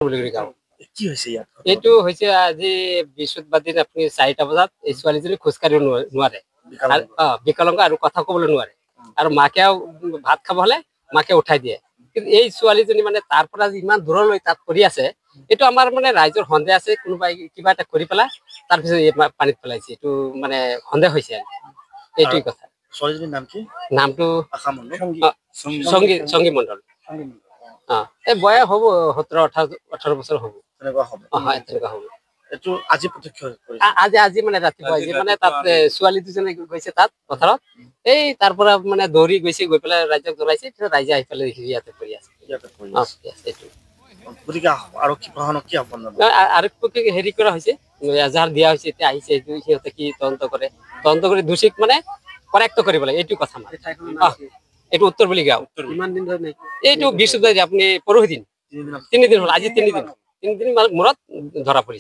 বুলি গাঁও। কি হৈছে ইয়াত? এইটো হৈছে আজি বৃহস্পতিবাৰ দিন আপুনি 4টা বজাত এই ছোৱালীজনী খোজকাঢ়িব নোৱাৰে, বিকলাংগ আৰু কথা ক'বলৈ নোৱাৰে, আৰু মাকেও ভাত খাব হ'লে মাকে উঠাই দিয়ে। কিন্তু এই ছোৱালীজনী মানে তাৰ পৰা ইমান দূৰলৈ তাত পৰি আছে, এইটো আমাৰ মানে ৰাইজৰ সন্দেহ আছে, কোনোবাই কিবা এটা কৰি পেলাই তাৰপিছত পানীত পেলাইছে, এইটো মানে সন্দেহ হৈছে, এইটোৱেই কথা। ছোৱালীজনীৰ নাম কি? নামটো সংগী মণ্ডল। এই বয়স হ'ব 17-18 বছৰ হ'ব, তেনেকুৱা হ'ব। হয়, তেনেকুৱা হ'ব। এইটো আজি প্ৰত্যক্ষ আজি আজি মানে ৰাতিপুৱা মানে তাত ছোৱালী দুজনে গৈছে তাত পথাৰত, এই তাৰ পৰা মানে দৌৰি গৈছে, গৈ পেলাই ৰাইজক জনাইছে, পিছত ৰাইজে আহি পেলাই ইয়াতে পৰি আছে। এইটো গতিকে আৰক্ষী প্ৰশাসনক কি আহ্বান? আৰক্ষীক হেৰি কৰা হৈছে, এজাহাৰ দিয়া হৈছে, এতিয়া আহিছে, এইটো সিহঁতে কি তদন্ত কৰে, তদন্ত কৰি দোষীক মানে কৰায়ত্ব কৰিব লাগে, এইটো কথা। মানে এইটো উত্তৰ বুলি গাঁও। এইটো বৃহস্পতিবাৰ আপুনি পৰহি দিন 3 দিন হ'ল, আজি 3 দিন মূৰত ধৰা পৰিছে।